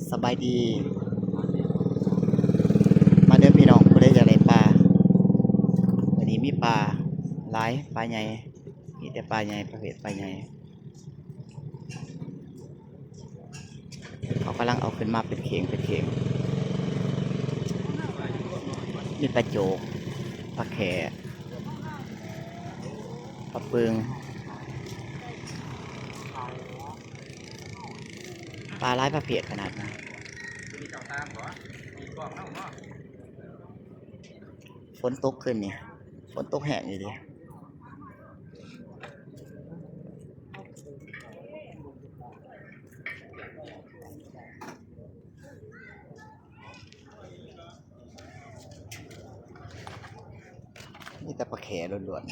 ສະບາຍດີ ມາເດີພີ່ນ້ອງ ຜູ້ໃດຢາກໄດ້ປາ ມື້ນີ້ມີປາຫຼາຍ ປາໃຫຍ່ ມີແຕ່ປາໃຫຍ່ ປະເພດປາໃຫຍ່ ເຂົາກຳລັງເອົາຂຶ້ນມາເປັນເຂ່ງເປັນເຂ່ງ ມີປາໂຈກ ປາແຂ້ ປາປຶງ ປາຫຼາຍປະເພດຂະໜາດນັ້ນ. ຝົນຕົກຄືນນີ້ ຝົນຕົກແຮງອີ່ຫຼີ. ມີແຕ່ປາແຂ້ລ້ວນໆ.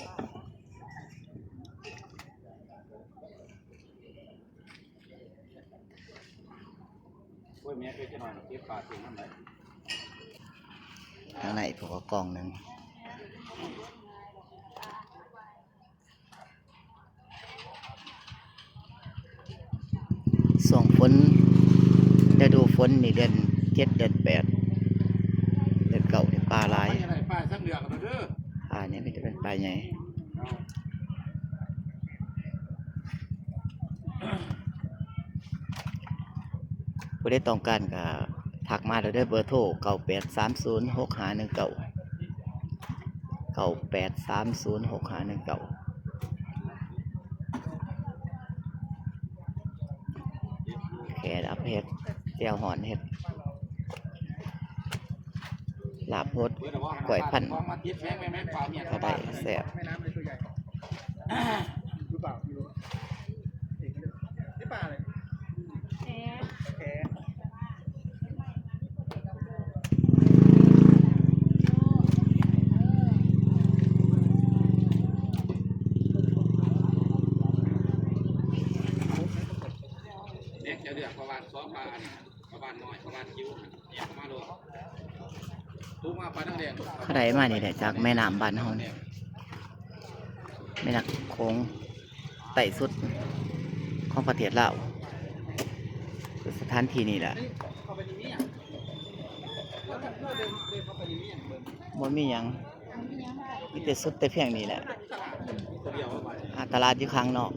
ໂອ້ຍ ແມ່ເອີຍ ຈະມາເກັບປາເຕັມນຳໄດ໋. ທາງໃນພວກກໍກ່ອງໜຶ່ງ. ຊ່ວງຝົນ ລະດູຝົນນີ້ ເດືອນເຈັດ ເດືອນແປດ ເດືອນເກົ້ານີ້ປາຫຼາຍ. ປານີ້ມີແຕ່ເປັນປາໃຫຍ່. ຜູ້ໃດຕ້ອງການກໍທັກມາເດີ ເບີໂທ ເກົ້າແປດສາມສູນຫົກຫ້າໜຶ່ງເກົ້າ ເກົ້າແປດສາມສູນຫົກຫ້າໜຶ່ງເກົ້າ. ແຄ່ດັບເຮັດ ແຈ່ວຮ້ອນເຮັດ ລາບຫົດ ກ້ວຍພັນ ກໍໄດ້ແຊບ. ແມ່ນ ຈະເລືອກປະມານສອງປາ ອັນນີ້ປະມານນ້ອຍ ປະມານຈິ້ວ ແຍກອອກມາໂລດ. ເຂົາໄດ້ມານີ້ແຫຼະ ຈາກແມ່ນ້ຳບ້ານເຮົານີ້ ແມ່ນ້ຳໂຂງໃຕ້ສຸດຂອງປະເທດລາວ ຄືສະຖານທີ່ນີ້ແຫຼະ. ບໍ່ມີຫຍັງ ມີແຕ່ສຸດແຕ່ພຽງນີ້ແຫຼະ ຫາຕະຫຼາດຢູ່ຂ້າງນອກ.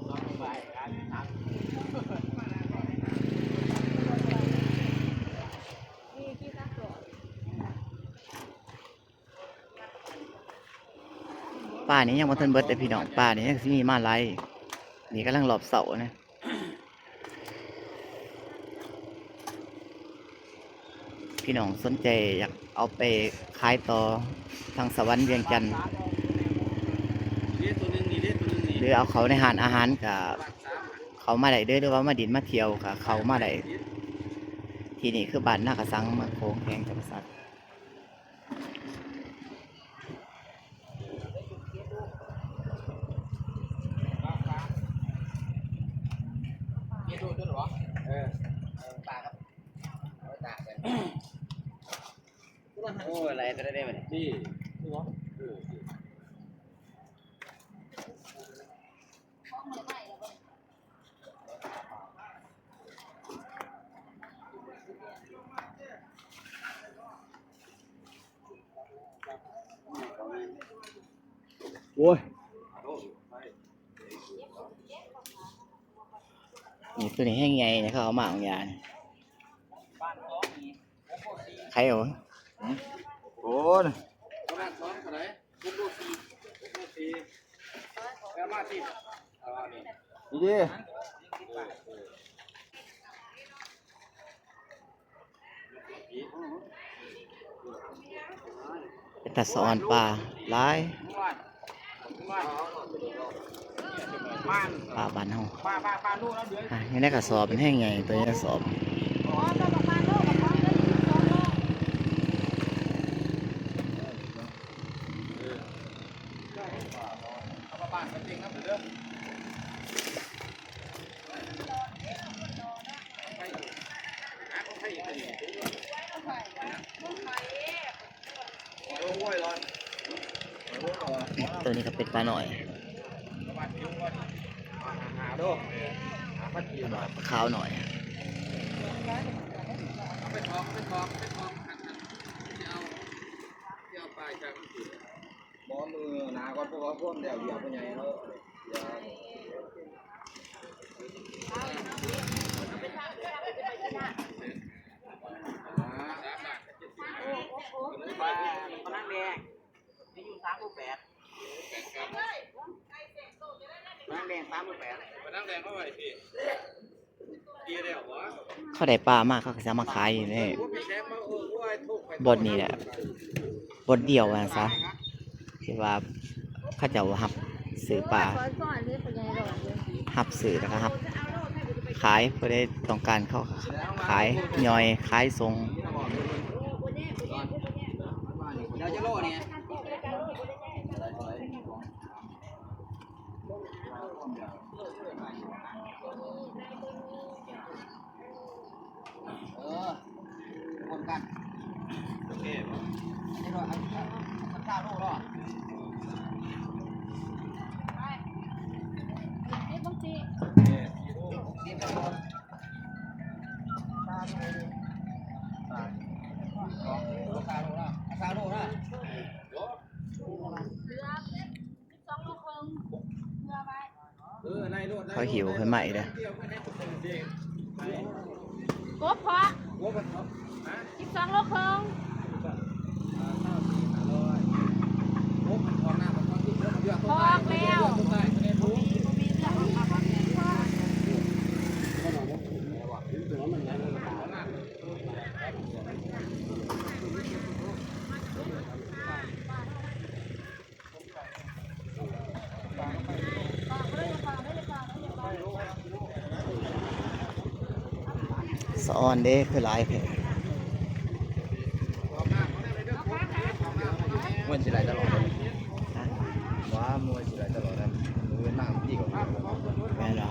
ປານີ້ຍັງບໍ່ທັນເບິດເດ້ພີ່ນ້ອງ ປານີ້ຍັງຊິມີມາຫຼາຍ. ນີ້ກຳລັງລອບເຊົ້ານະ ພີ່ນ້ອງສົນໃຈຢາກເອົາໄປຂາຍຕໍ່ທາງສະຫວັນວຽງຈັນ ຫຼືເອົາເຂົ້າໃນຮ້ານອາຫານກະເຂົ້າມາໄດ້ເດີ ຫຼືວ່າມາດິນມາທ່ຽວກະເຂົ້າມາໄດ້. ທີ່ນີ້ຄືບ້ານນາກະສັງ ເມືອງໂຂງ ແຂວງຈຳປາສັກ. ໂອ້ ໄລ່ໄປໄດ້ໄດ໋ບັດນີ້ ນີ້ ເອີ. ໂອ້ຍ ນີ້ ໂຕນີ້ແຮງໃຫຍ່ນະ ເຂົາເອົາມາບາງຢ່າງ ໄຂ່ເອົາ ໂອ້ຍ ປະມານສອງເທົ່າໃດ? ຫົກໂລສີ່ ຫົກໂລສີ່ ແລ້ວມາທີ່ ເອົາອັນນີ້ ນີ້ເດ້ ເປັນຕາສະອອນປາຫຼາຍ. ປາບ້ານເຮົາ ອ່າ ຢູ່ໃນກະສອບ ມັນແຮງໃຫຍ່ ໂຕໃນກະສອບ ໂຕນີ້ກະເປັນປານ້ອຍ ປານ້ອຍ ປາຂາວນ້ອຍ. ອອກ ໄປອອກ ອັນ ອັນ ຊິເອົາ ຊິເອົາປ້າຍຊ່າງມັນຂຶ້ນ ບໍ່ ມື້ໜ້າກ່ອນ ເພາະວ່າພວມແລ້ວ ເຫຍື່ອຜູ້ໃຫຍ່ເນາະ ເຫຍື່ອ ປາ ປານາງແດງ ມີຢູ່ສາມໂລແປດ ປານາງແດງສາມໂລແປດ ປານາງແດງເອົາໄວ້ພີ້. ເຂົາໄດ້ປາມາ ເຂົາກໍຊິເອົາມາຂາຍຢູ່ນີ້ ບ່ອນນີ້ແຫຼະ ບ່ອນດຽວວ່າຊັ້ນຊະ ທີ່ວ່າເຂົາເຈົ້າຮັບຊື້ປາ ຮັບຊື້ແລ້ວກໍຮັບຂາຍ ຜູ້ໃດຕ້ອງການເຂົາກໍຂາຍຍ່ອຍ ຂາຍສົ່ງ. ເອີ ຄົນກັນ ໂອເຄບໍ່ ອັນນີ້ເນາະ ອັນ ອັນ ອັນຊາວໂລເນາະ ໄປ ເຮັດບັງຊີ ຫົກສິບ ຊາວໂລເນາະ ຊາວໂລເນາະ ເຫຼືອ ສິບສອງໂລເຄິ່ງ ເພື່ອໄວ້ ເອີ ໄລ່ໂລດ ເຂົາຫິ້ວຂຶ້ນມາອີກເດ້ ກົບເພາະ ສິບສອງໂລເຄິ່ງ ອອກແລ້ວ ບໍ່ມີ ບໍ່ມີເລື່ອງ ສະອອນເດ້ ຄືຫຼາຍແທ້ ມັນຊິໄດ້ຕະຫຼອດ ຮະ ວ່າມັນຊິໄດ້ຕະຫຼອດ ມື້ໜ້າມັນດີກວ່າ ແມ່ນບໍ່?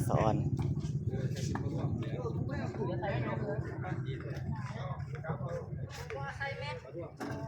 ສະອອນ ບໍ່ໃສ່ແມັດ.